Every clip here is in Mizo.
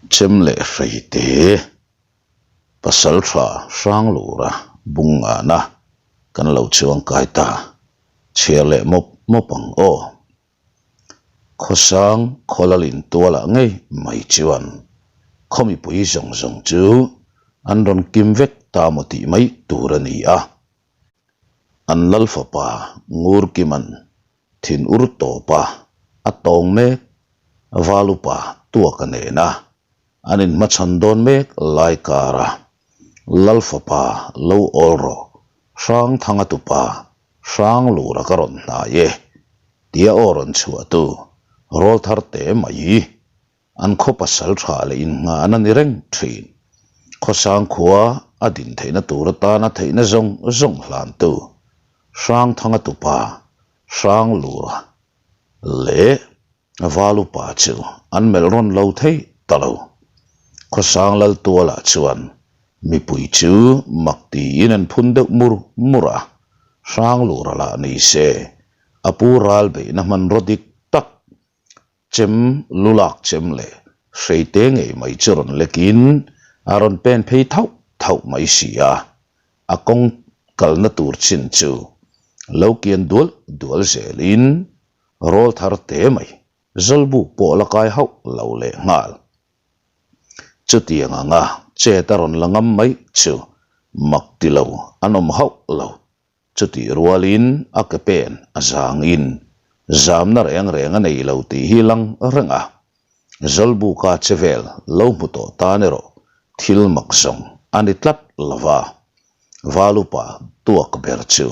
Chem leh hreite Pasaltha Hranglura bungana kan lo chuangkai ta chhiar leh mawp mawp ang aw. Khawsang khawlalin tualah ngei mai chuan khaw mipui zawng zawng chu an rawn kim vek ta maw tih mai tur a ni a. An lal fapa Ngurkiman thin ur tawpa a tawng mek Valupa tuaka nena an inhmachhawn dawn mek lai kara lal fapa lo awl rawh Hrangthanga tupa Hranglura ka rawn hnai e tia aw rawn chhuahtu rawl thar te mai An khaw pasal tha leh innghahna ni reng thin. Khawsang khua a din theihna tur atana theihna zawng zawng hlantu Hrangthanga tupa Hranglura leh Valupa chu an melh rawn lo thei ta lo. Khawsang Laltualah chuan mipui chu mak tiin an phun deuh mur mur a, Hranglura lah ni se a pu ral beihna hmanraw dik tak Chem lu lak chem leh hreite ngei mai chu rawn lekin a rawn pen phei thauh thauh mai si a, a kawng kalna tur chin chu lo kian dual dual zelin rawl thar te mai zawlbuk pawh la kai hauh lo leh nghal. Chutiang anga chet a rawn la ngam mai chu mak ti lo an awm hauh lo. Chutih rualin a ke pen a zangin zamna reng reng a nei lo tih hi lang reng a, Zawlbuka che vel lo hmu tawh tan erawh thil mak zawng a ni tlat lo va, Valupa tuak ber chu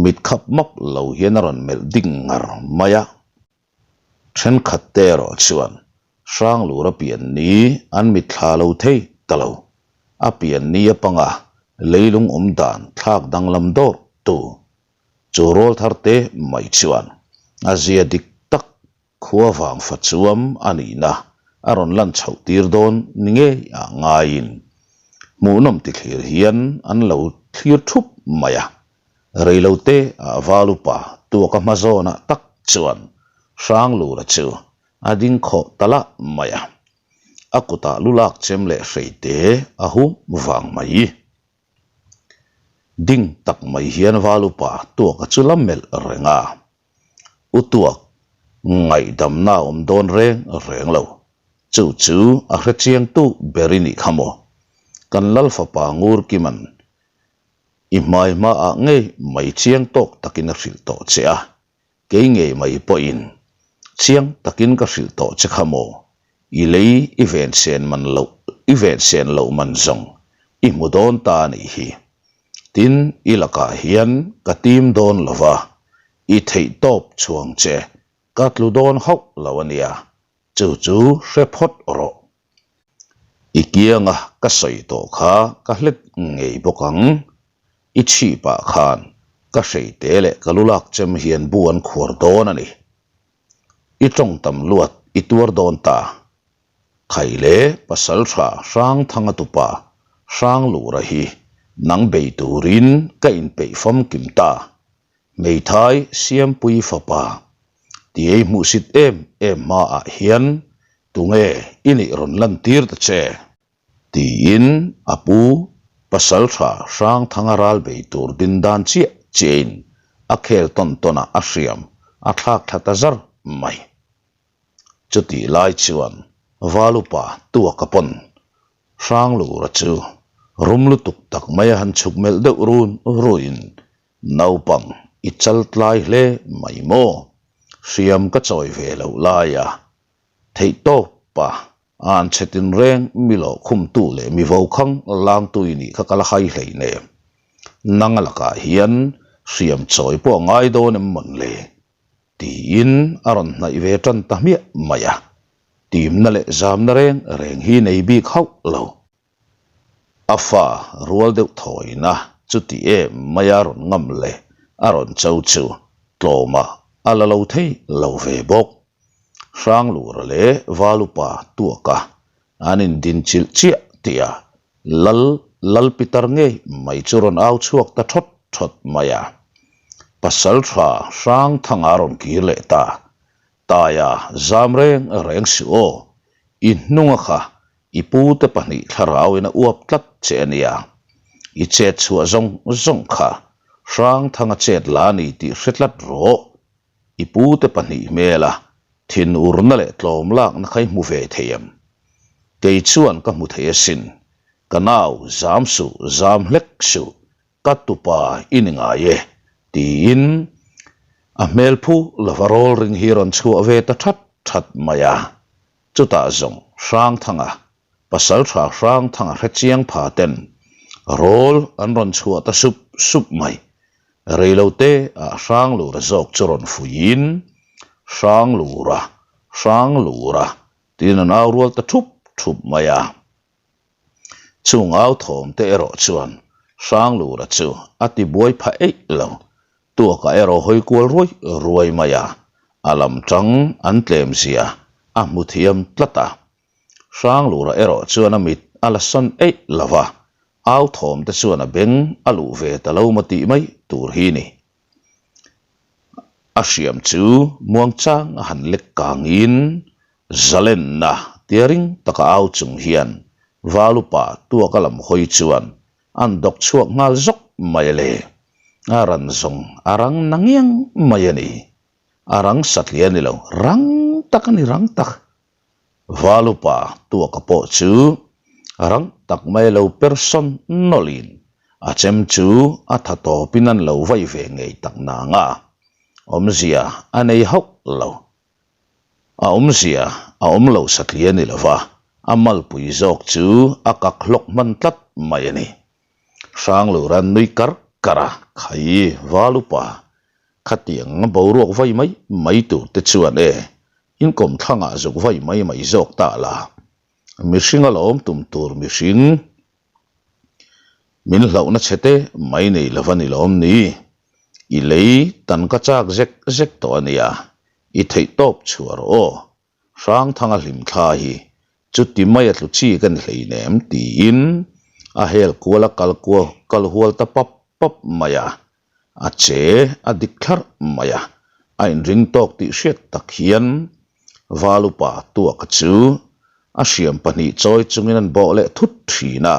mit khap map lo hian a rawn melh ding ngar mai a. Thenkhat te erawh chuan Hranglur a pian ni an mitthla lo thei ta lo. A pian ni a panga leilung awm dan thlak danglam dawr tu chu rawl thar te mai chuan a zia dik tak khua vang fa chuam a nihna a rawn lan chhoh tir dawn ni ngei ah ngaiin hmuhnawm ti thlir hian an lo thlir thup mai a. Reilote ah Valupa tuaka hma zawnah tak chuan Hranglura chu a ding khawh ta lah mai a, a kutah lu lak chem leh hreite a hum vang mai. Ding tak mai hian Valupa tuaka chu la melh reng a, U tuak, ngaihdamna a awm dawn reng reng lo, chu chu a hrechiangtu ber i nih kha maw? Kan Lal fapa Ngurkiman I hmai hmaah ngei mai chiang tawk takin a hrilh tawh che a, kei ngei mai pawhin chiang takin ka hrilh tawh che kha maw? I lei i ven sen man loh, i ven sen loh man zawng i hmu dawn ta a nih hi. Tin, i lakah hian ka tim dawn lo va, i theih tawp chhuang che ka tlu dawn hauh lo a nia, chu chu hre phawt rawh. I kianga ka sawi tawh kha ka hlet ngei bawk ang. I chhipah khan ka hreite leh ka lu lak chem hian bu an khuar dawn a ni. I tawng tam luat i tuar dawn ta. Khai leh Pasaltha Hrangthanga tupa Hranglura hi nang bei turin ka inpeih famkim ta. Hmeithai Siampui fapa tiei hmuhsit em em hmaah hian tunge i nih rawn lantir ta che? Tiin a pu Pasaltha Hrangthanga ral bei tur din dan chiah chiahin a khel tawn tawnah a hriam a thlak thla ta zar mai. Chutih lai chuan Valupa tuaka pawn Hranglura chu rum lutuk tak maia han chhuk melh deuh run ruin Naupang, i chal tlai hle mai maw? Hriam ka chawi ve loh lai a, theih tawp pa, an chhe tinreng mi lawh khumtu leh mi vokhang langtu i nih kha ka la hai hlei nem. Nang a lakah hian hriam chawi pawh a ngai dawn em mawn le? Tiin a rawn hnaih ve tan ta hmiah mai a, timna leh zamna reng reng hi nei bik hauh lo. A fa rual deuh thawina chuti em mai a rawn ngam leh a rawn cho chu tlawmah a la lo thei lo ve bawk. Hranglura leh Valupa tuaka an indinchilh chiah tih a Lal Lal Pitar ngei mai chu rawn au chhuak ta thawt thawt mai a. Pasaltha Hrangthanga rawn kir leh ta. Taia zam reng reng suh aw, i hnunga kha. I pute pahnih thlarauin a uap tlat che a nia. I chet chhuah zawng zawng kha Hrangthanga chet la a ni tih hre tlat rawh. I pute pahnih hmela thinurna leh tlawm lakna kha i hmu ve thei em? Kei chuan ka hmu thei asin. Ka nau zam suh, zam hlek suh, ka tupa i ni ngai e, tiin a hmel phu lova rawl ring hi rawn chhuah ve ta that that mai a. Chutah zawng Hrangthanga, Pasaltha Hrangthanga hrechiang pha ten rawl an rawn chhuah ta sup sup mai. Reilote ah Hranglura zawk chu rawn fuiin, Hranglura, Hranglura tiin an au rual ta thup thup mai a. Chung au thawm te erawh chuan Hranglura chu a ti buai pha eih lo. Tuakah erawh hawi kual ruai ruai mai a, a lam tang an tlem zia a hmu thiam tlat a. Hranglura erawh chuan a mit a la sawn eih lo va, au thawm te chuan a beng a luh ve ta lo maw tih mai tur hi ni. A hriam chu muangchang a han lek kangin Zalenna tia ring taka au chung hian Valupa tuaka lam hawi chuan an dawk chhuak nghal zawk mai a le. A ran zawng a rang na ngiang mai a ni. A rang satliah a ni lo, rang tak a ni rang tak. Valupa tuaka pawh chu rang tak mai lo per sawn nawlhin a chem chu a tha tawpin an lo vai ve ngei tak nang a, awmzia a nei hauh lo. A awmzia a awm lo satliah a ni lova, a malpui zawk chu a kak hlawk hman tlat mai a ni. Hranglura nui kar kar a, Khai, Valupa, khatiang boruak vai mai mai tur te chuan e, Inkawm thlangah zuk vai mai mai zawk ta la, mihring a lawm tum tur mihring min hlauhna chhe te mai nei lo va ni lawm ni? I lei tan ka chak zek zek tawh a nia, i theih tawp chhuah rawh aw, Hrangthanga hlimthla hi chuti mai a tlu chi ka ni hleinem tiin a hel kual a kal kual kal hual ta pap pap mai a. A che a dik thlarh mai a, a inring tawk tih hriat tak hian Valupa tuaka chu a hriam pahnih chawi chungin an bawh leh thut thin a,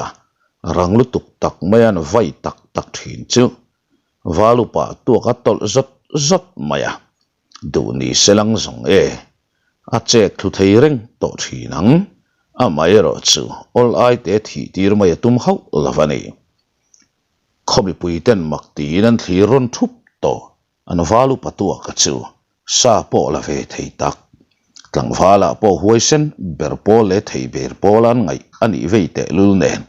rang lutuk tak maia an vai tak tak thin chu Valupa tuaka tawlh zawt zawt mai a, duh ni se lang zawng e, a chet thlu thei reng tawh thin ang, amaherawhchu awl aite thih tir mai a tum hauh lo a ni. Khaw mipui ten mak tiin an thlir rawn thup tawh. An val upa tuaka chu sa pawh la ve thei tak. Tlangvalah pawh huaisen ber pawl leh thei ber pawl an ngaih a nih vei tehlul nen.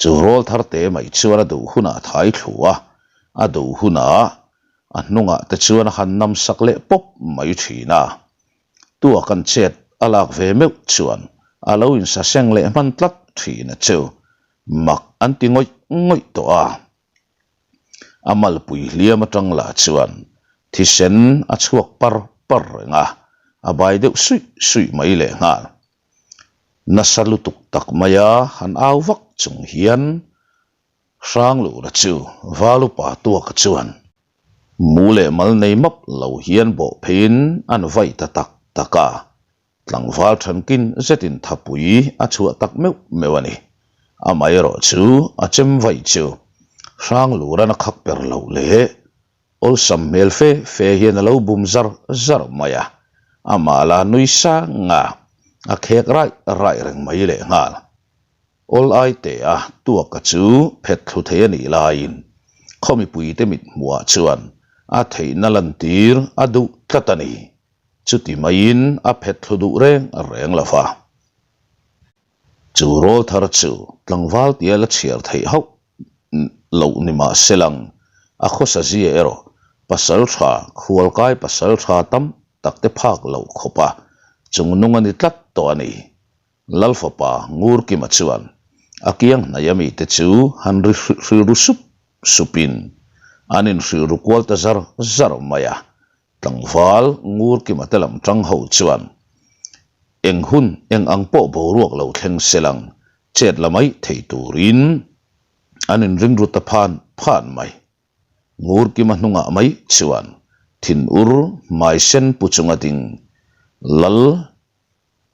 Chu rawl thar te mai chuan a duh hunah thai thlu a, a duh hunah a hnungah te chuan a han nam sak leh pawp mai thin a. Tuak an chet a lak ve meuh chuan a lo insaseng leh hman tlat thin a chu. Mak an ti ngawih ngawih tawh a. A malpui hliam atang lah chuan thisen a chhuak par par reng a, a bai deuh suih suih mai lehnghal. Nasa lutuk tak maia han au vak chung hian Hranglura chu Valupa tuaka chuan mu leh mal nei map lo hian bawh pheiin an vaih ta tak tak a. Tlangval thankin zetin thapui a chhuah tak meuh meuh a ni. Amaherawh chu a chem vaih chu Hranglura'n a khak per loh leh awlsam hmel fe fe hian a lo bum zar zar mai a, amah la nui sang a, a khek raih raih reng mai lehnghal. Awl ai te a tuaka chu phet thlu thei a nih laiin khaw mipuite mithmuhah chuan a theihna lantir a duh tlat a ni. Chuti maiin a phet thlu duh reng reng lo va. Chu rawl thar chu tlangval tia la chhiar theih hauh loh ni mah se lang, a khawsa zia erawh pasal tha, khualkai pasal tha tam tak te phak loh khawp a chungnung a ni tlat tawh a ni. Lalfapa Ngurkima chuan a kiang hnaih a mite chu han ri hrilru sup supin an inhrilru kual ta zar zar mai a, Tlangval Ngurkima te lam tang ho chuan eng hun eng ang pawh boruak lo thleng se lang chet la mai thei turin an inring ru ta phan phan mai. Ngurkima hnungah mai chuan thinur hmai sen pu chunga ding Lal.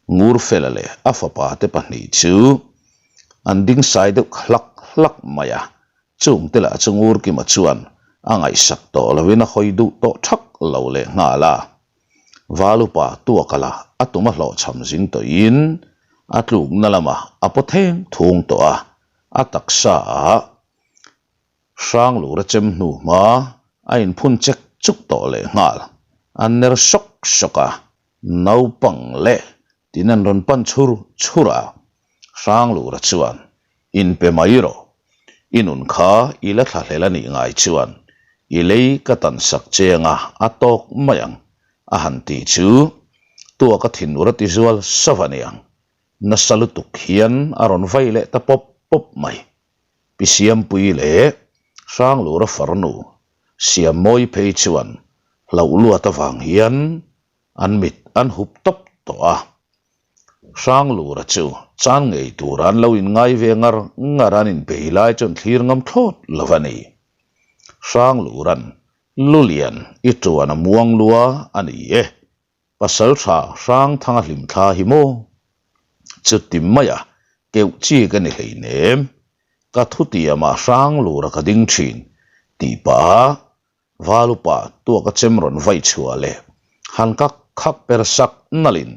Ngurfela leh a fapa te pahnih chu an ding sai deuh hlak hlak mai a, chungte lah chu Ngurkima chuan a ngaihsak tawh loin a hawi duh tawh thak lo leh nghal a. Valupa tuaka lah a tum a hlawhchham zing tawhin a tlukna lamah a paw theng thung tawh a, a taksa ah Hranglura chem hnu hma a inphun chek chuk tawh leh nghal. An ner sawk sawk a, naupang leh tin an rawn pan chhur chhur a. Hranglura chuan, Inpe mai rawh, i nun kha i la thlahlel a nih ngai chuan i lei ka tan sak che anga a tawk mai ang, a han ti chu tuaka thinur a ti zual sava aniang. Nasa lutuk hian a rawn vai leh ta pawp pawp mai. Pi Siampuii leh Hranglura farnu Siammawi phei chuan hlauh luat avang hian an mit an hup tawp tawh a. Hranglura chu chan ngei tura an lo inngai ve ngar ngar an inbei lai chuan thlir ngam thlawt lo a ni. Hranglura'n Lulian i tuan a muang lua a ni e. Pasal tha hrang thang a hlim thla hi maw? Chuti maia keuh chi ka ni hleinem, ka thutiamah hrang lura ka ding thin tih pah a Valupa tuaka chem rawn vai chhuah leh han kak khak per sak nalhin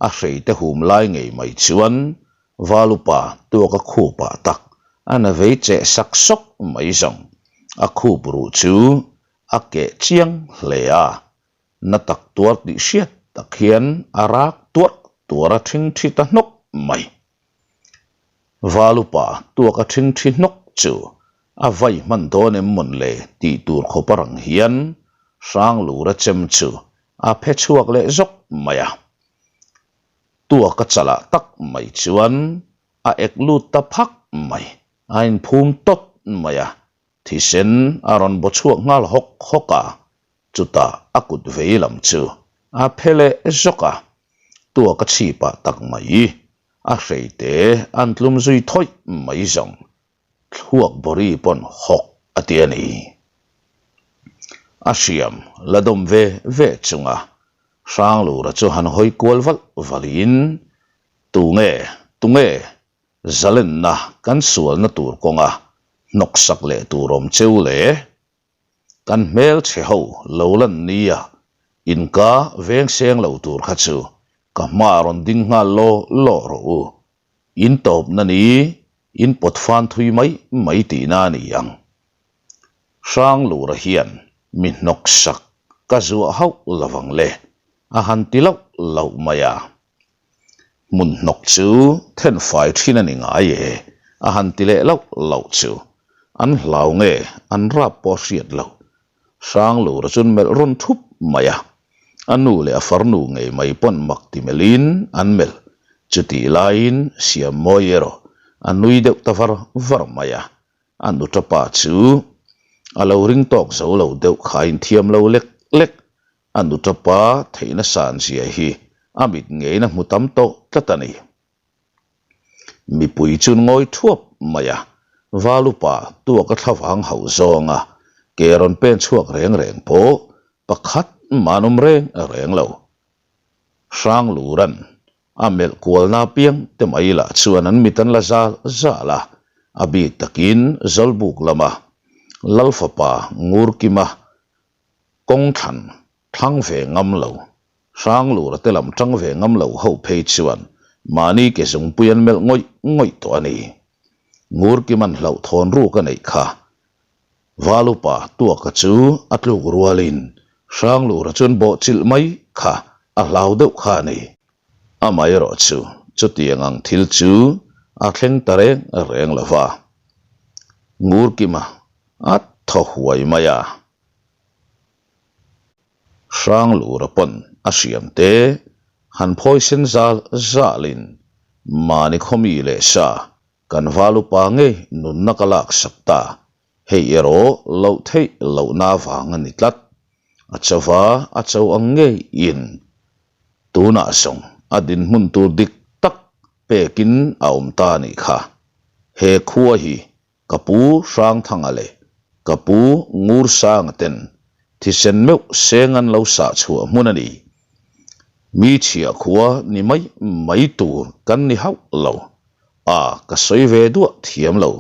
a hreite hum lai ngei mai chuan Valupa tuaka khupah tak a na vei cheh sak sawk mai zawng a khup ruh chu a keh chiang hle a. Na tak tuar tih hriat tak hian a rak tuarh tuar a ṭhing ṭhi ta hnawk mai. Valupa tuak a ṭhing ṭhi hnawk chu a vai hman dawn em mawn le tih tur khawp a rang hian Hranglura chem chu a phe chhuak leh zawk mai a. Tuak a chalah tak mai chuan a ek lut ta phak mai, a inphum tawt mai a, thisen a rawn baw chhuak nghal hawk hawk a. Chutah a kut vei lam chu a phe leh zawk a, tuak a chhipah tak mai a hreite an tlum zui thawih mai zawng thluak bawri pawn hawk a ti a ni. A hriam la dawm ve ve chunga Hranglura chu han hawi kual valh valhin, Tunge, tunge, zalenna kan sualna tur kawnga hnawksak leh tur awm cheu le? Kan hmelchhe ho lo lan nia, inka veng seng lo tur kha chu ka hma rawn ding nghal law law rawh u. In tawpna ni in pawt fan thui mai mai tihna a ni ang. Hranglura hian mi hnawk sak ka zuah hauh lovang le, a han ti loh loh mai a. Hmun hnawk chu then fai thin a ni ngai e, a han ti leh loh loh chu. An hlau nge an rap pawh a hriat loh. Hranglura chuan melh rawn thup mai a, a nu leh a farnu ngei mai pawn mak ti melhin an melh. Chutih laiin Siammawi erawh a nui deuh ta var var mai a, a nuṭa pa chu a lo ring tawk zo lo deuh kha a inthiam lo lek lek. A nutapa theihna san zia hi a mit ngeiin a hmu tam tawh tlat a ni. Mipui chu ngawi thuap mai a, Valupa tuaka thlavang hauh zawnga ke rawn pen chhuak reng reng pawh pakhat mah an awm reng reng lo. Hranglura'n a melh kualna apiang te mai lah chuan an mit an la zal zal a, a bik takin Zawlbuk lama Lalfapa Ngurkima Kawng thlan thlang ve ngam lo, Hranglura te lam tang ve ngam lo ho phei chuan mahni ke zungpui an melh ngawih ngawih tawh a ni. Ngurkiman hlauhthawn ruk a neih kha. Valupa tuaka chu a tluk rualin Hranglura chuan bawhchilh mai kha a hlau deuh kha a ni. Amaherawh chu chutiang ang thil chu a thleng ta reng reng lo va. Ngurkima a thaw huai mai a. Hranglura pawn a hriam te han phawi sen zal zalin mahni khawmi leh sa kan valupa ngei nunna ka laksak ta, hei erawh loh theih lohna avang a ni tlat. A chauva a cho ang ngeiin tunah zawng a dinhmun tur dik tak pekin a awm ta a nih kha. He khua hi Ka pu Hrangthanga leh ka pu Ngursanga ten thisen meuh seng an lo sah chhuah hmun a ni. Mi chhia khua ni mai mai tur kan ni hauh lo. A, ka sawi ve duah thiam lo.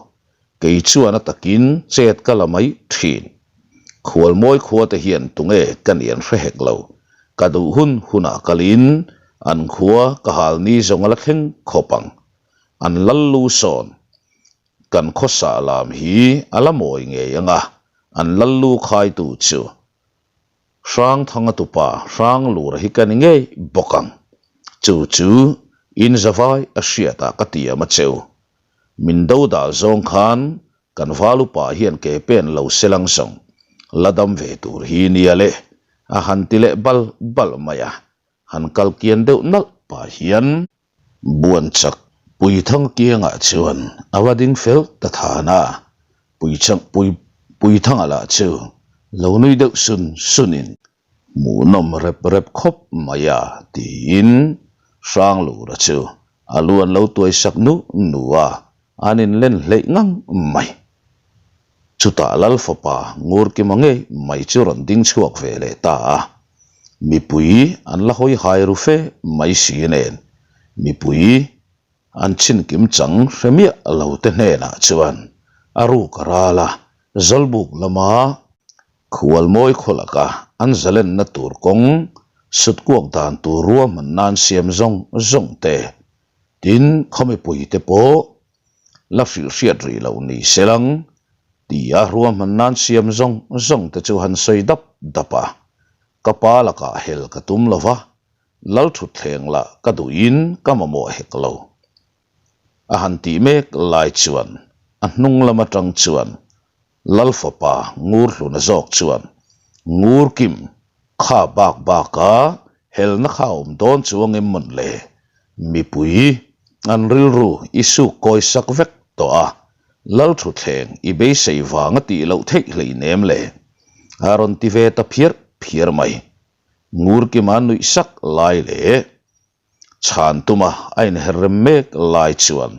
Kei chuan a takin chet ka la mai thin. Khualmawi khua te hian tunge ka ni an hre hek lo. Ka duh hun hunah kalin an khua ka hal ni zawng a la thleng khawp ang. An lal lu sawn kan khawsa lam hi a la mawi ngei ang a, an lal lu khaitu chu Hrangthanga tupa Hranglura hi ka ni ngei bawk ang. Chu chu in zavai a hriatah ka tiam a cheu. Min do dal zawng khan kan valupa hian ke pen lo se lang zawng la dam ve tur hi nia le a han ti leh bal bal mai a, han kal kian deuh nalh pah hian. Buan chak Puithang kiangah chuan a va ding fel ta than a, Puithanga lah chu lo nui deuh sun sunin hmuhnawm rep rep khawp mai a tiin Hranglura chu a lu an lo tuai sak nu nu a, an inlen hleih ngang mai. Chutah Lal fapa Ngurkima ngei mai chu rawn ding chhuak ve leh ta a. Mipui an la hawi hai ru fe mai si nen, mipui an chin kim chang hre miah lo te hnenah chuan a ruk a ral a, Zawlbuk lama Khualmawi khaw laka an zalenna tur kawng sut kuak dan tur ruahman nan siam zawng zawng te, tin khaw mipui te pawh la hrilh hriat rih loh ni se lang tia ruahman nan siam zawng zawng te chu han sawi dap dap a, ka pa lakah hel ka tum lo va, Lalthutthleng lah ka duhin ka mamawh hek lo. A han tih mek lai chuan a hnung lam atang chuan Lal fapa Ngur Hluna zawk chuan Ngur Kim kha bak baka helna kha a awm dawn chu ang em mawn le? Mipui an rilru i suk kawi sak vek tawh a, Lal Thutthleng i beisei vang a tih loh theih hleinem le? A rawn ti ve ta phiar phiar mai. Ngur Kima nuih sak lai leh chhan tuma a inher rem mek lai chuan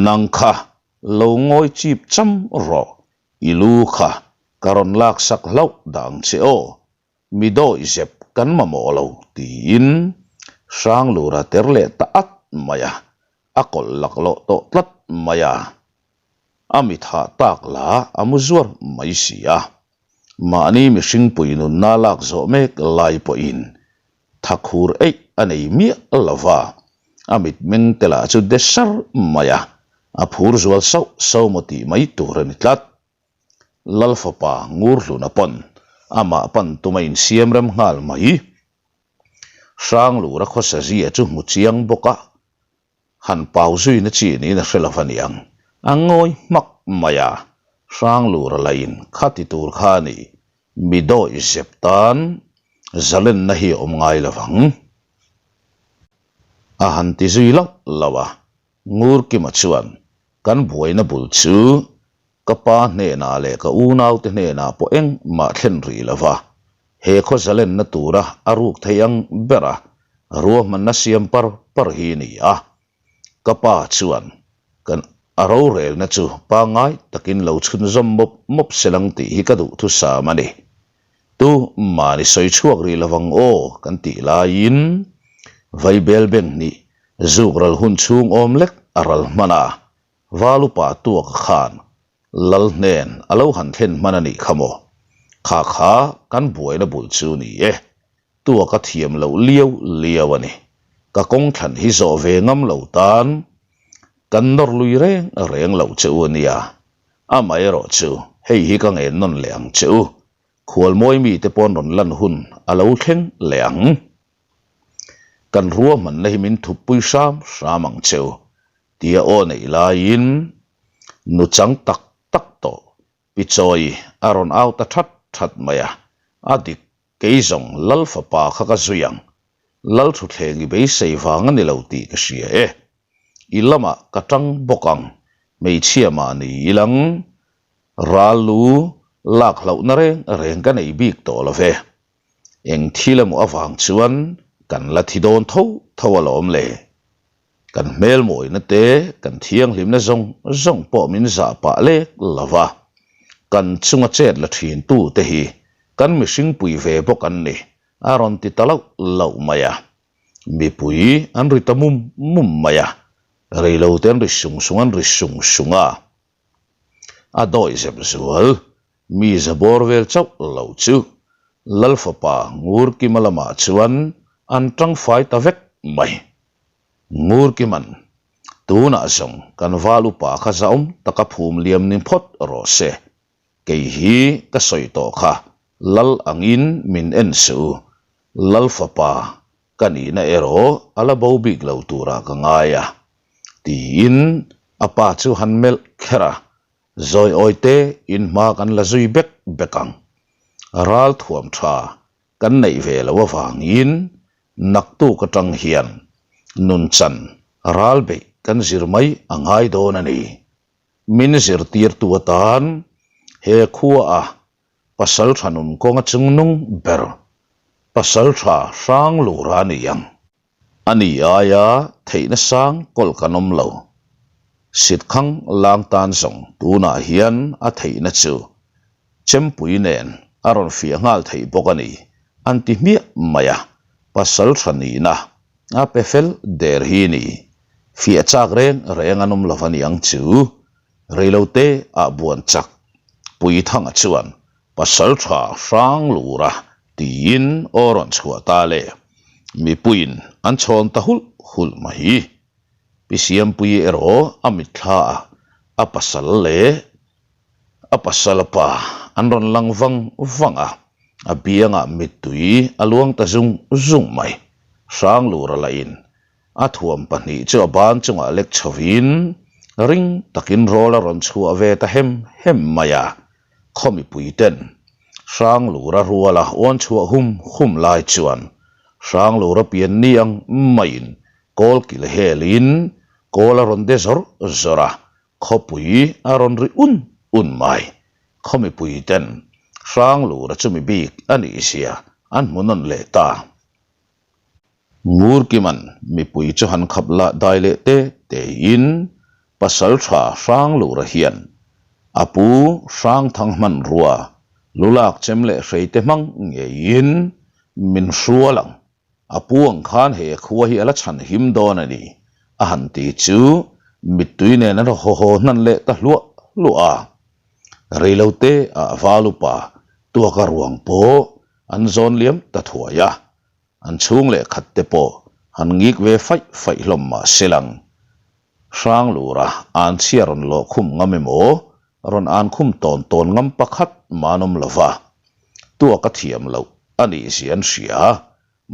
nang kha lo ngawi chip cham rawh, i lu kha ka rawn laksak hlauh dah ang che aw, mi dawih zep kan mamawh lo tiin Hranglura ter leh ta at mai a, a kawlh laklawh tawh tlat mai a, a mi thah tak la a mu zuar mai si a, mahni mihring pui nunna lak zawh mek lai pawhin tha khur eih a nei miah lo va, a mitmeng te lah chu de sar mai a, a phur zual sauh sauh maw tih mai tur a ni tlat. Lal fapa Ngurhluna pawn amah pan tum a insiam rem nghal mai. Hranglura khawsa zia chu hmu chiang bawk a, han pau zuina chi niin a hre lo va niang. A ngawi hmak mai a, Hranglura lain kha ti tur kha a ni, mi dawih zep tan zalenna hi a awm ngai lo vang. A han ti zui lauh lauh a, Ngurkima chuan kan buaina bul chu Ka pa hnenah leh ka unaute hnenah pawh engmah thlen rih lo va, he khaw zalenna tura a ruk thei ang bera ruahmanna siam par par hi a ni a. Ka pa chuan kan a rorelna chu pangngai takin lo chhunzawm mawp mawp se lang tih hi ka duhthusam a ni. Tu mahni sawi chhuak rih lo vang aw kan tih laiin Vaibel beng hnih zuk ral hun chhung awm lek a ral hman a, Valupa tuaka khan Lal hnen a lo han thlen hman a nih kha maw? Kha kha kan buaina bul chu ni e. Tuaka thiam loh liau liau a ni. Ka kawng thlan hi zawh ve ngam lo tan kan nawr lui reng reng lo che u a nia. Amaherawh chu hei hi ka ngen nawn leh ang che u. Khualmawi mite pawn rawn lan hun a lo thleng leh ang. Kan ruahmanna hi min thuppui hram hram ang che u. Tia aw neih laiin nu chang tak tak tawh Pi Chawi a rawn au ta that that mai a, a dik kei zawng Lal fapa kha ka zui ang, Lal Thuthleng i beisei vang a ni lo tih ka hria e. I lamah ka tang bawk ang, hmeichhia mahni ilang ral lu lak hlauhna reng reng ka nei bik tawh lo ve. Eng thil emaw avang chuan kan la thi dawn tho tho alawm le. Kan hmelmawina te, kan thianghlimna zawng zawng pawh min zah pah lek lo va, kan chunga chet la thin tu te hi kan mihring pui ve bawk an ni, a rawn ti ta loh loh mai a. Mipui an ri ta mum mum mai a, reilote an ri sung sung an ri sung sung a. A dawi zep zual, mi za bawr vel chauh lo chu Lal fapa Ngurkima lamah chuan an tangfai ta vek mai. Ngurkiman, Tunah zawng kan val upa kha zahawm taka phum liam ni phawt rawh se. Kei hi ka sawi tawh kha, Lal angin min en suh u, Lal fapa ka nihna erawh a la bo bik lo turah ka ngai a, tiin a pa chu han melh kher a, Zawi awi te in hma kan la zui bek bek ang. Ral thuam tha kan neih ve loh avangin naktuk atang hian nunchan ral beih kan zir mai a ngai dawn a ni. Min zirtirtu atan he khua a Pasal tha nun kawnga chungnung ber pasal tha hrang lura a ni ang. A ni aia theihna sang kawlh kan awm lo. Sitkhang lang tan zawng tunah hian a theihna chu chempui nen a rawn fiah nghal theih bawk a ni, an ti hmiah mai a, pasal tha nihna a pe fel der hi ni. Fiah chak reng reng an awm lo a ni ang chu. Reilote ah buan chak Puithanga chuan pasal tha hrang lura tiin aw rawn chhuah ta le. Mipuiin an chhawn ta hulh hulh mai. Pi Siampuii erawh a mitthla ah a pasal leh a pasal a pa an rawn lang vang vang a, a biangah mittui a luang ta zung zung mai. Hrang lura lahin A thuam pahnih chu a ban chungah lek chhovin ring takin rawl a rawn chhuah ve ta hem hem mai a, khaw mipuiten Hranglura ruala uan chhuah hum hum lai chuan Hranglura pian ni ang maiin kawl kil helin kawl a rawn de zawr zawr a, khawpui a rawn ri un un mai. Khaw mipuiten Hranglura chu mi bik a nih zia an hmu nawn leh ta. Ngurkiman mipui chu han khap lah dai leh te tein pasal tha Hranglura hian a pu Hrangthang hmanrua lulak chem leh hreite hmang ngeiin min hrual ang, a pu ang khan he khua hi a la chhan him dawn a ni a han ti chu mittui nen an haw haw hnan leh ta hluah hluah a. Reilote ah Valupa tuaka ruang pawh an zawn liam ta thuai a. An chhung leh khat te pawh han ngik ve faih faih hlawm mah se lang. Hranglura an chhia rawn lawh khum ngam emaw, rawn an khum tawn tawn ngam pakhat mah an awm lo va. Tuak a thiam loh a nih zia an hria,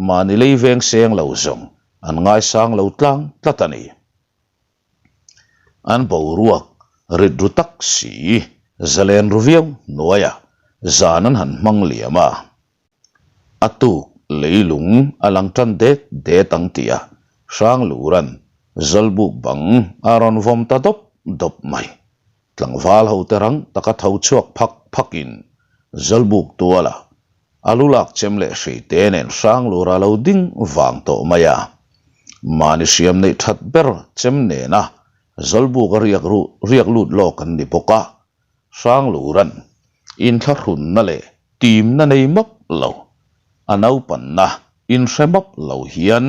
mahni lei veng seng lo zawng an ngaisang lo tlang tlat a ni. An boruak rit ru tak si, zalen ru viau hnuaiah zan an han hmang liam a. A tuk leilung a lang tan det det ang tih a Hranglura'n Zawlbuk bang a rawn vawm ta dawp dawp mai. Tlangval hote rang taka tho chhuak phak phakin Zawlbuk tuala a lu lak chem leh hreite nen Hranglura lo ding vang tawh mai a. Mahni hriam neih that ber chem nena Zawlbuk a riak riak lut lawk an ni bawk a, Hranglura'n inthlahrunna leh Timna nei mawp lo, a naupanna inhre mawp lo hian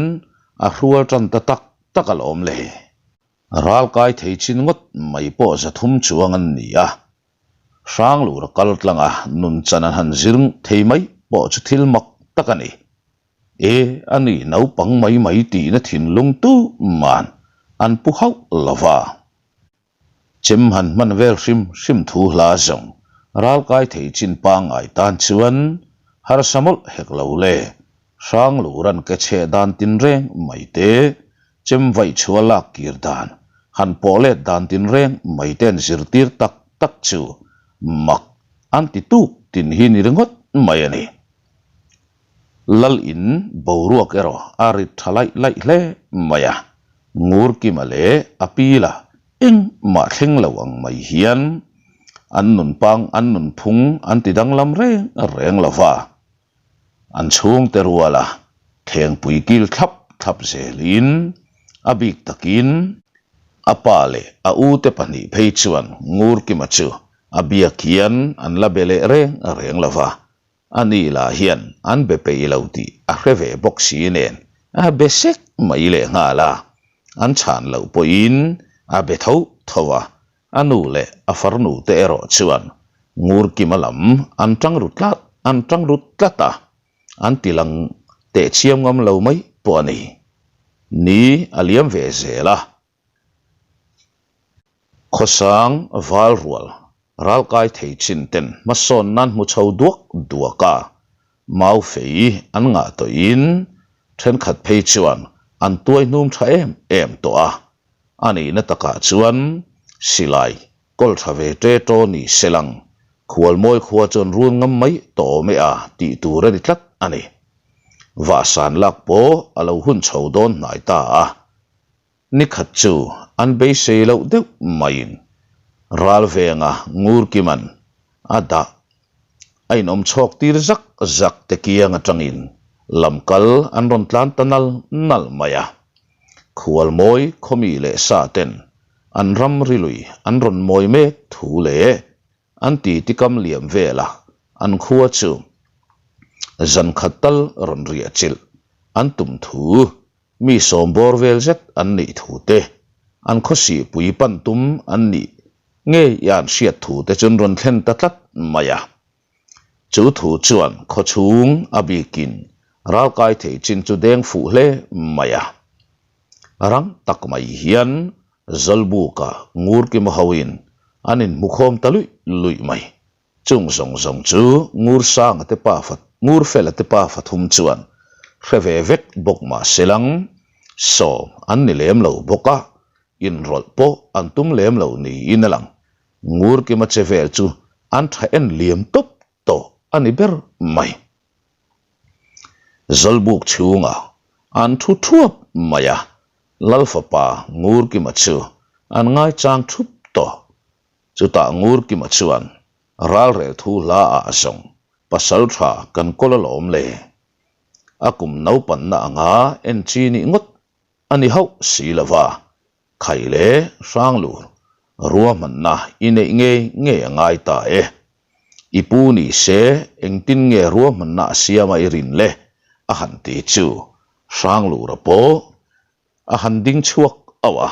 a hrual tan ta tak tak alawm le. Ral kai thei chin ngawt mai pawh 300 chuang an ni a, Hranglura kal tlanga nunchan an han zir thei mai pawh chu thil mak tak a ni. E, a ni naupang mai mai tihna thinlung tu man an pu hauh lo va. Chem han hman vel hrim hrim thu hla zawng ralkai thei chin pangngai tan chuan harsa mawlh hek lo le. Hranglura'n ke chheh dan tinreng mai te, chem vaih chhuah lak kir dan, han pawh let dan tinreng mai te an zirtir tak tak chu mak an ti tuk tin hi ni ringawt mai a ni. Lal in boruak erawh a rit tha laih laih hle mai a, Ngurkima leh a pila engmah thleng lo ang mai hian an nunpang an nunphung an ti danglam reng reng lo va, an chhungte ruala thlengpui kil thlap thlap zelin a bik takin a pa leh a ute pahnih phei chuan Ngurkima chu a biak hian an la be leh reng reng lo va. A ni lah hian an be peih lo tih a hre ve bawk si nen. A be sek mai lehnghal a, an chhan loh pawhin a be tho tho a, a nu leh a farnu te erawh chuan Ngurkima lam an tang ru tlat an tang ru tlat a, an ti lang tehchiam ngam lo mai pawh a ni. Ni a liam ve zel a. Khawsang val rual ralkai thei chin ten hmasawn nan hmu chho duak duak a, mau fei an ngah tawhin thenkhat phei chuan an tuai hnum tha em em tawh a, a nihna takah chuan silai kawl tha ve ṭe ṭaw ni se lang Khualmawi khua chuan run ngam mai tawh awm e a tih tur a ni tlat a ni. Vahsan lak pawh a lo hun chho dawn hnai ta a. Ni khat chu an beisei loh deuh maiin ral venga Ngurkiman a dah a inawm chhawk tir zak zak te kiang atangin lamkal an rawn tlan ta nal nal mai a. Khualmawi khawmi leh sa ten an ram rilui an rawn mawi mek thu leh an titi kam liam vela an khua chu zan khat tal rawn riah chilh an tum thu Mi sawmbawr vel zet an nih thu te, an khawsihpui pan tum an nih ngei a an hriat thu te chu an rawn thlen ta tlat mai a. Chu thu chuan khawchhung a bikin ralkai thei chin chu deng fuh hle mai a. Rang tak mai hian Zawlbuka Ngurkima hoin an inhmukhawm ta luih luih mai. Chung zawng zawng chu Ngursanga te pa fa Ngurfela te pa fathum chuan hre ve vek bawk mah se lang, sawm an ni lem lo bawk a, inrawlh pawh an tum lem lo niin a lang. Ngurkima che vel chu an tha en liam tawp tawh a ni ber mai. Zawlbuk chhungah an thu thuap mai a, Lalfapa Ngurkima chu an ngaichang thup tawh. Chutah Ngurkima chuan ralrel thu hla ah zawng pasal tha kan kawl alawm le. A kum naupanna anga en chi nih ngawt a ni hauh si lo va, khai leh Hranglur ruahmanna i neih ngei ngei a ngai ta e. I pu ni se engtin nge ruahmanna a siama i rin le a han ti chu Hranglura pawh a han ding chhuak auh a.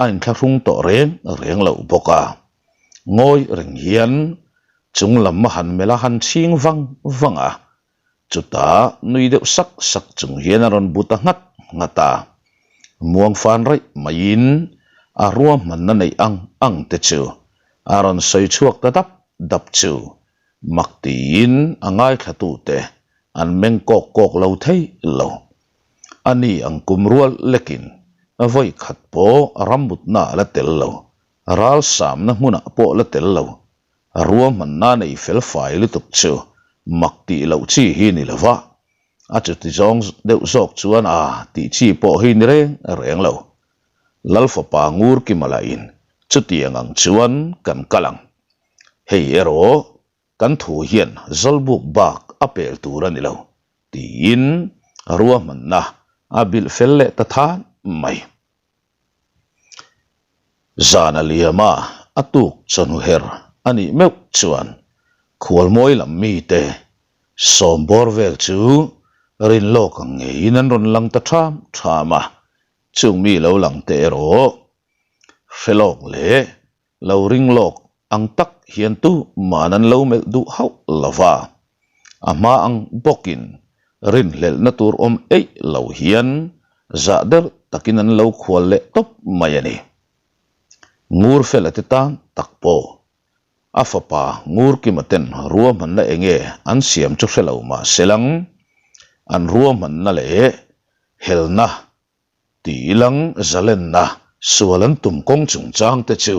A inthlahrung tawh reng reng loh bawk a, ngawi reng hian chung lam a han melh a han chhing vang vang a, chutah nui deuh sak sak chung hian a rawn bu ta nghat nghat a, muang fan raih maiin a ruahmanna neih ang ang te chu a rawn sawi chhuak ta dap dap chu mak tiin a ngaithlatute an meng kawk kawk lo thei lo. A ni ang kum rual lekin vawi khat pawh rambutna a la tel lo, ralsamna hmunah pawh la tel lo. Ruahmanna nei fel fai lutuk chu mak tih loh chi hi ni lo va, a chuti zawng deuh zawk chuan a tih chi pawh hi ni reng reng lo. Lalfapa Ngurkima lahin chutiang ang chuan kan kal ang. Hei erawh Kan thu hian Zawlbuk bak a pel tur a ni lo, tiin ruahmanna a bilh fel leh ta than mai. Zan a liam a, a tuk chawhnu her a nih meuh chuan Khualmawi lam mite sawmbawr vel chu rinlawk ang ngeiin an rawn lang ta ṭham ṭham a, chung mi lo lang te erawh hrelawk leh Lo ring lawk ang tak hian tu man an lo melh duh hauh lo va, a hma ang bawkin rinhlelhna tur awm eih lo hian zah der takin an lo khual leh tawp mai a ni. Ngurfela te tan tak pawh a fapa Ngurkima ten ruahmanna enge an siam chu hre lo mah se lang, an ruahmanna leh helna Tih ilang zalenna sual an tum kawng chungchang te chu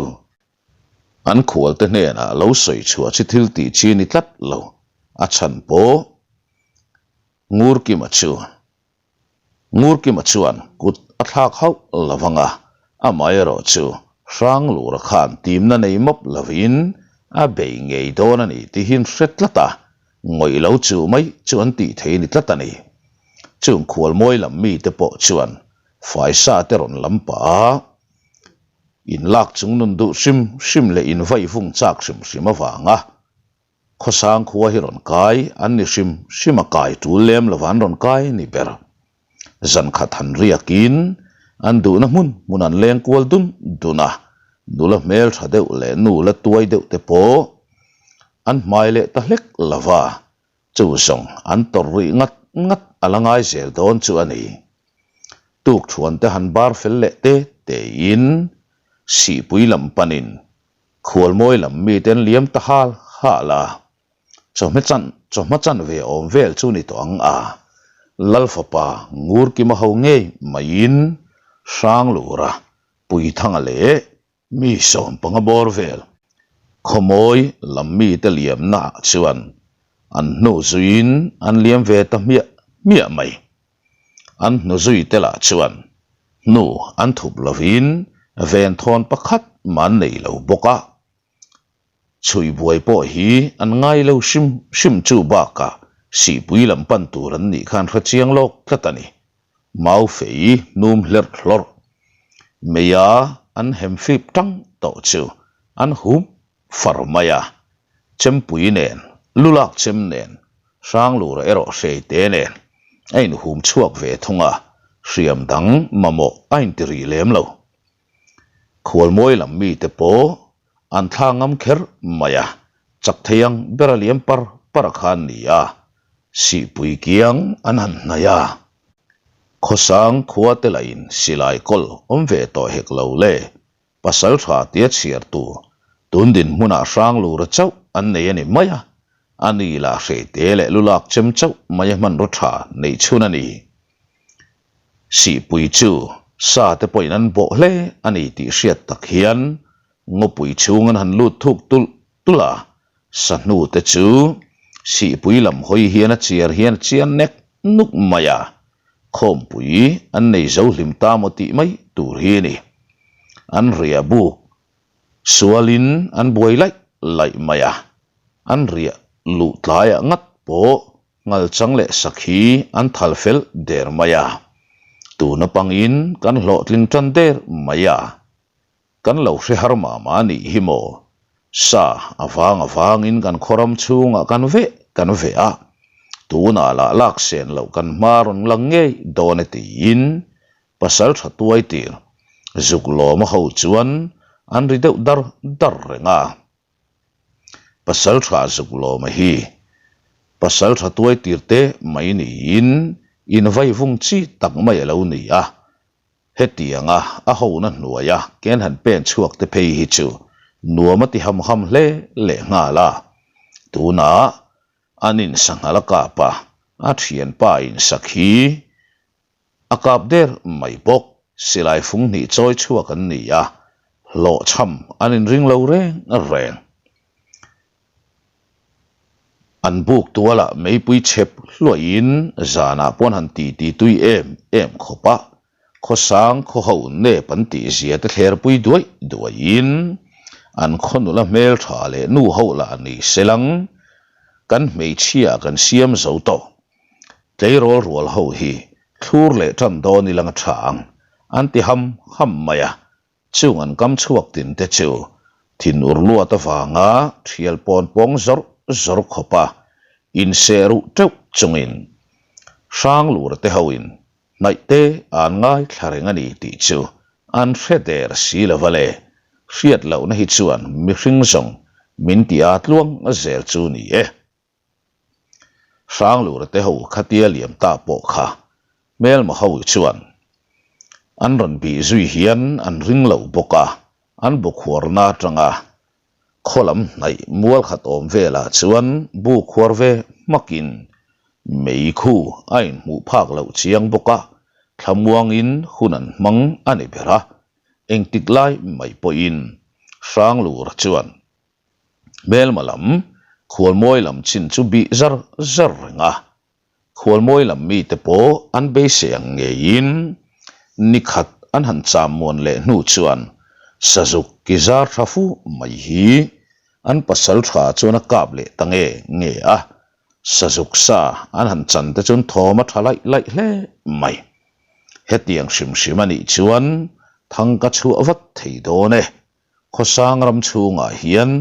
an khualte hnenah lo sawi chhuah chi thil tih chi ni tlat lo a chhan pawh Ngurkima chu Ngurkima chuan kut a thlak hauh lo vang a, amaherawh chu Hranglura khan timna nei mawp lovin a bei ngei dawn a ni tihin hre tlat a, Ngawih lo chu mai chu an tih thei ni tlat a ni. Chung khualmawi lam mite pawh chuan faisa te rawn lam pah a, in lak chung nun duh hrim hrim leh in vaih vung chak hrim hrim avanga khawsang khua hi rawn kai an ni hrim hrim a kai tul lem lova an rawn kai ni ber. Zan khat han riakin an duhna hmun hmun an leng kual dun dun a, nula hmel tha deuh leh nu la tuai deuh te pawh an hmai leh ta hlek lo va, chu zawng an tawrh rih ngat ngat a la ngai zel dawn chu a ni. Tukthuan te han bar fel leh te tein Sihpui lam panin Khualmawi lam mite an liam ta hal hal a. Chawhme chan, chawhma chan ve awm vel chu ni tawh ang a, Lal fapa Ngurkima ho ngei maiin Hranglura, Puithanga leh mi sawmpanga bawr vel Khawmawi lam mite liamnaah chuan an hnu zuiin an liam ve ta hmiah hmiah mai. An hnu zui te lah chuan hnu an thup lovin venthawn pakhat mah an nei lo bawk a. Chhui buai pawh hi an ngai lo hrim hrim chu bakah sihpui lam pan tur an nih khan hre chiang lawk tlat a ni. Mau fei hnum hlerh hlawrh meia an hem fip tang tawh chu an hup far mai a, chempui nen, lulak chem nen, Hranglura erawh hreite nen a inhum chhuak ve thung a, hriam dang mamawh a inti rih lem lo. Khualmawi lam mite pawh an thla ngam kher mai a, chak thei ang ber a liam par par a khan ni a, sihpui kiang an han hnaih a. Khawsang khua te lahin silai kawl awm ve tawh hek lo le, pasal tha tia chhiar tur tun dinhmunah Hranglura chauh an nei a ni mai a, a ni lah hreite leh lulak chem chauh mai a hmanraw tha neih chhun a ni. Sihpui chu sa te pawhin an bawh hle a ni tih hriat tak hian ngawpui chhung an han lut thuk tulh tulh a, sahnu te chu sihpui lam hawi hian a chiar hian a chian nek nuk mai a, khawmpui an nei zo hlim ta maw tih mai tur hi a ni. An riah buk sualin an buai laih laih mai a, an riah luh tlaiah ngat pawh Ngalchang leh sakhi an thal fel der mai a, tuna pangin kan hlawhtling tan der mai a, kan lo hre har mah mah a nih hi maw? Sa a vang a vangin kan khawram chhungah kan veh kan veh a, tunah lah lak sen loh kan hma rawn lang ngei dawn e tiin pasal tha tuai tir zuk lawm a ho chuan an ri deuh dar dar reng a. Pasal tha zuk lawma hi pasal tha tuai tir te mai niin in vai vung chi tak mai a lo ni a, hetianga a hona hnuaia ken han pen chhuak te phei hi chu nuam a ti ham ham hle leh nghal a, tunah an insanghal a kap a, a thianpa insak hi A kap der mai bawk. Silai fung hnih chawi chhuak an ni a, hlawhchham an inring lo reng reng. An buk tualah meipui chhep hluahin zanah pawn han titi tui em em khawp a, khawsang khawho nep an tih zia te thlerpui duai duaiin an khaw nula hmeltha leh nu ho lah ni selang kan hmeichhia kan siam zo tawh. Tleirawl rual ho hi thlur leh tan dawn ilang a tha ang, an ti ham ham mai a. Chung an kam chhuak tin te chu thinur luat avanga thial pawn pawng zawr zawr khawp a inseh ruh teuh chungin Hranglura te hoin hnaih te an ngaithla reng a ni tih chu an hre der si lo va le, hriat lohna hi chuan mihring zawng min ti a tluang zel chu ni e. Hranglura te ho khatia liam ta pawh kha hmelma ho chuan an rawn bih zui hian an ring lo bawk a, an bukhuarna atanga khaw lam hnaih mual khat awm velah chuan bu khuar ve hmakin mei khu a inhmuh phak loh chiang bawk a, thlamuangin hun an hmang a ni ber a, engtik lai mai pawhin Hranglura chuan Hmelma lam, khualmawi lam chin chu bih zar zar reng a, khualmawi lam mite pawh an beisei ang ngeiin nikhat an han cham muan leh hnu chuan sazuk ki zar tha fu mai hi an pasal tha chuan a kap leh ta nge nge a, sazuk sa an han chan te chuan thawm a tha laih laih hle mai. Hetiang hrim hrim a nih chuan thang ka chhuah vat thei dawn e. Khawsang ram chhungah hian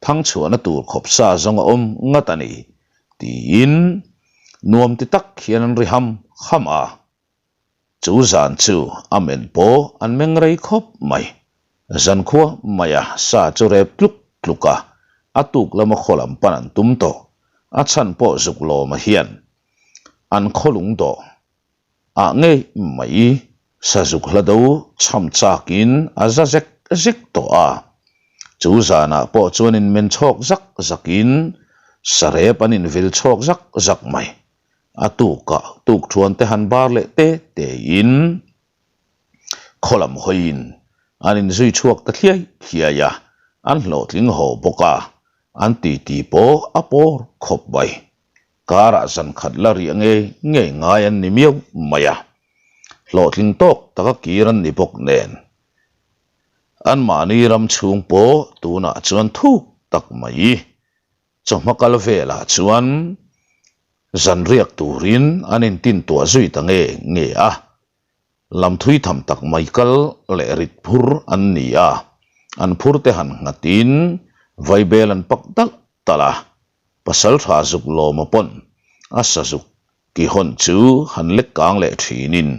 thangchhuahna tur khawp sa zawng a awm ngat a ni, tiin nuam ti tak hian an ri ham ham a. Chu zan chu a men pawh an meng rei khawp mai. Zankhua maia sa chu rep tluk tluk a, a tuk lama khaw lam pan an tum tawh. A chhan pawh zuk lawma hian an khaw lung dawh ah ngei mai sazuk hla do chham chakin a za zek zek tawh a. Chu zanah pawh chuan inmen chhawk zak zakin sarep an invil chhawk zak zak mai. A tukah tukthuan te han bar leh te tein khaw lam hawiin an inzui chhuak ta thliai thliai a, an hlawhtling haw bawk a, an titi pawh a pawr khawp mai. Karah zan khat la riah ngei ngei ngai an ni miau mai a, hlawhtling tawk taka kir an ni bawk nen. Anmahni ram chhung pawh tunah chuan thuk tak mai. Chawhma kal velah chuan zan riak turin an intintuah zui ta nge nge a, lam thui tham tak mai kal leh rit phur an ni a, an phur te han nghatin vaibel an pak dalh dalh a, pasaltha zuk lawma pawn a sazuk ki hawn chu han lek kang leh thinin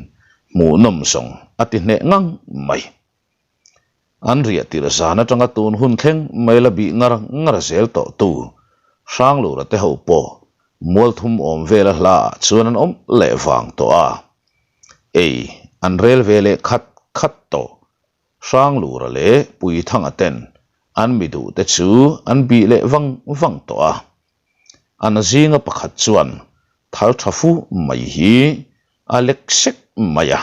hmuhnawm zawng a ti hneh ngang mai. An riah tirh zan atanga tun hun thleng mai la bih ngar ngar zel tawh tu Hranglura te ho pawh mualthum awm vela hla ah chuan an awm leh vang tawh a, ei an rel ve leh khat khat tawh. Hranglura leh Puithanga ten an mi duh te chu an bih leh vang vang tawh a. An zinga pakhat chuan thal tha fu mai hi a lek sek mai a,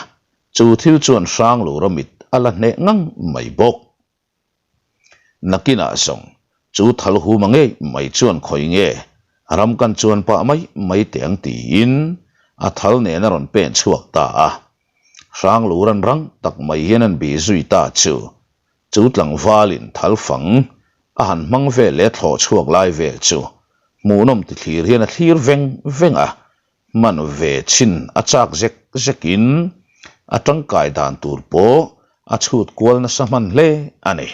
chu thil chuan Hranglura mit a la hneh ngang mai bawk. Nakinah zawng chu thal huma ngei mai chuan khawi nge ram kan chuan pah mai mai teh ang tiin a thal nen a rawn pen chhuak ta a. Hranglura'n rang tak mai hian an bih zui ta chu Chu tlangvalin thal fang a han hmang vel leh thlawh chhuak lai vel chu hmuhnawm ti thlir hian a thlir veng veng a, hman ve chhin a chak zek zekin a tangkai dan tur pawh a chhut kual nasa hman hle a ni.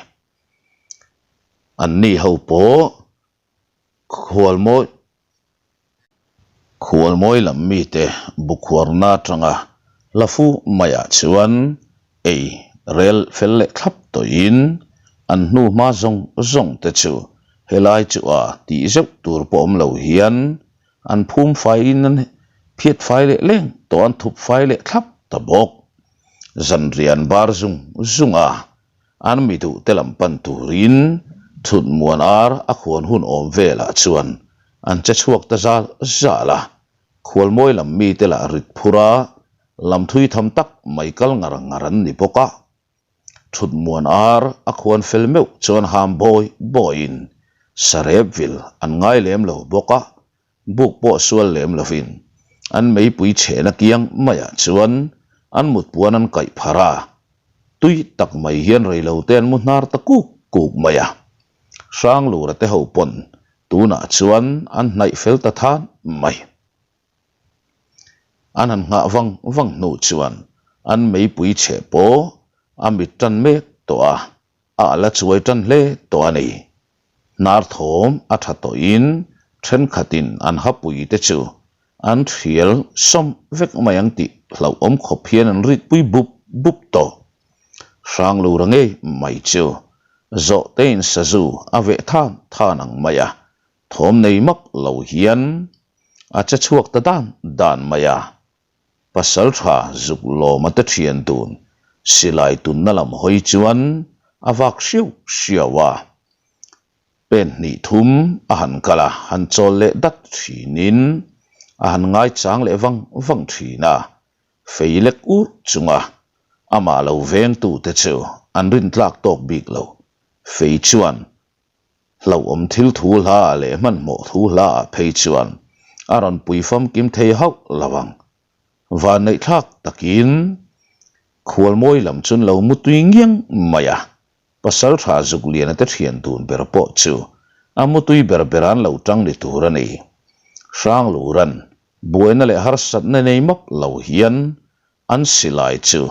Anni ho pawh Khualmawi Khualmawi lam mite bukhuarna atanga hla fu maiah chuan ei rel fel leh thlap tawhin an hnu hma zawng zawng te chu helai chu a tih zeuh tur pawh awm lo hian an phum faiin an phiat fai leh leng tawh an thup fai leh thlap ta bawk. Zanriah an bar zung zung a. An mi duh te lam pan turin thut muan ar a khuan hun awm velah chuan an che chhuak ta zal zal a, khualmawi lam mite lah rit phur a, lam thui tham tak mai kal ngar ngar an ni bawk a. Thut muan ar a khuan fel meuh chuan ham bawi bawiin sarep vil an ngai lem lo bawk a, Buk pawh sual lem lovin an meipui chhehna kiang maiah chuan an mutpuan an kaih pharh a, tui tak mai hian reilote an mu hnar ta kuk kuk mai a. Hranglura te ho pawn tunah chuan an hnaih fel ta than mai. An han nghah vang vang hnu chuan an meipui chheh pawh a mit tan mek tawh a, a la chuai tan hle tawh a ni. Hnar thawm a tha tawhin thenkhatin an hapui te chu an thial sawm vek mai ang tih hlauhawm khawp hian an ritpui bup bup tawh. Hranglura ngei mai chu zawhtein sazu a veh than than ang mai a, thawm nei map lo hian a che chhuak ta dan dan mai a. Pasal tha zuk lawma te thian dun silai tunna lam hawi chuan a vak hriau hriau a. Pen hnih thum a han kal a, han chawl leh dat thinin a han ngaichang leh vang vang thin a, fei lek ur chunga amah lo vengtute chu an rintlak tawk bik lo. Fei chuan Hlauhawm thil thu hla ah leh hmanhmawh thu hla ah phei chuan a rawn pui famkim thei hauh lo ang. Vanneihthlak takin Khualmawi lam chun lo mutui ngiang mai a, Pasaltha Zukliana te thian dun ber pawh chu a mutui ber ber an lo tang ni tur a ni. Hranglura'n buaina leh harsatna nei map lo hian an silai chu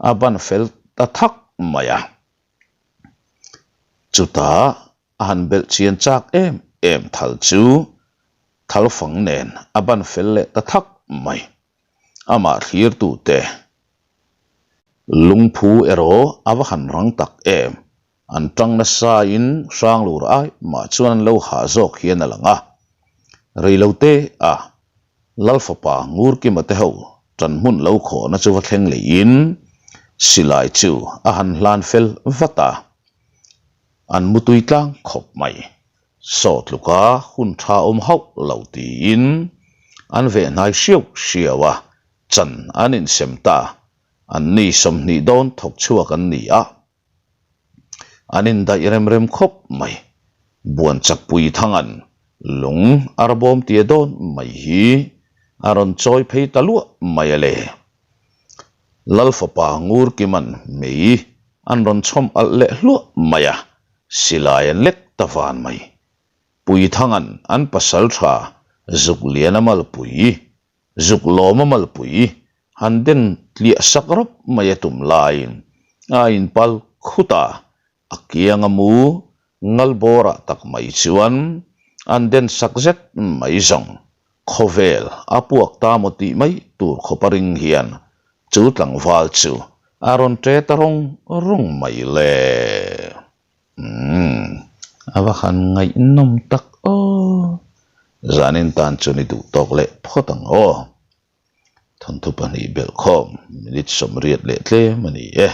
a ban fel ta thak mai a. Chutah a han belh chian chak em em thal chu thal fang nen a ban fel leh ta thak mai. Amah thlirtute. Lungphu erawh a va han rang tak em. An tang nasa in Hranglur ai mah chuan an lo hah zawk hian a lang a. Reilote a Lalfapa Ngurkima te ho tan hmun lo khawhna chu va thleng leiin silai chu a han hlan fel vat a. An mutui tlang khawp mai. Saw tluka hun tha awm hauh lo tiin an veh hnai hriau hriau a, chan an insem ta. An ni 20 dawn thawk chhuak an ni a. An indaih rem rem khawp mai. Buan chakpui thangan lung a rabawm tia dawn mai hi a rawn chawi phei ta luah mai a le. Lalfapa Ngurkiman mei an rawn chhawm alh leh hluah mai a, silai an lek ta van mai. Puithangan an pasal tha Zukliana malpui Zuk lawm a malpui han den tliah sak rawp mai a tum laiin a inpal khut a, a kianga mu ngal bawrah tak mai chuan an den sak zet mai zawng. Khawvel a puak ta maw tih mai tur khawpa ring hian chu tlangval chu a rawn ṭe ta rawng rawng mai le. Umm, a va han ngaihnawm tak aw. Zanin tan chuan i duh tawk leh phawt ang aw. Thawnthu pahnih belhkhawm minute 80 leh tlem a ni e.